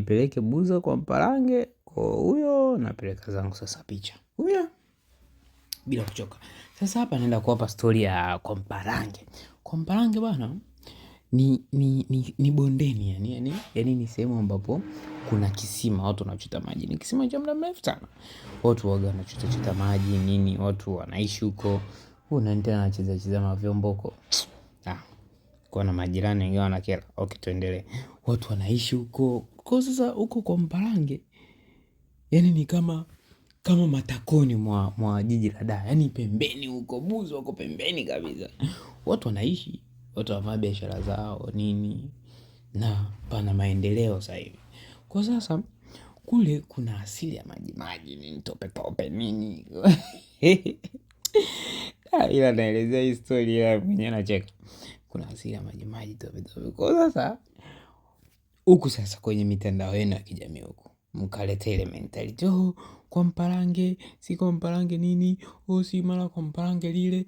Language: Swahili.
Nipeleke Buza kwa Mpalange kwa huyo, napeleka zangu sasa picha huyo bila kuchoka. Sasa hapa naenda kuwapa stori ya kwa Mpalange. Kwa Mpalange bwana ni bondeni yani ni sehemu ambapo kuna kisima watu wanachota maji. Ni kisima cha muda mrefu sana. Watu waga wanachota chota maji nini, watu wanaishi huko. Huyu tena anacheza cheza mavyombo huko. Ah, kwa na majirani wengine wanakera. Okay, tuendelee. Watu wanaishi huko. Kwa sasa huko kwa Mpalange yani ni kama matakoni mwa jiji la Dar, yani pembeni huko Buza huko pembeni kabisa. Watu wanaishi, watu wanafanya biashara zao nini, na pana maendeleo sasa hivi. Kwa sasa kule kuna asili ya maji maji nini tope tope nini ila naelezea hii story ila mwenyewe nacheka. Kuna asili ya maji maji tope tope. Kwa sasa huku sasa kwenye mitandao yenu ya kijamii huku mkaleta ile mentality, oh, kwa Mpalange si kwa Mpalange nini, oh, si mara kwa Mpalange lile.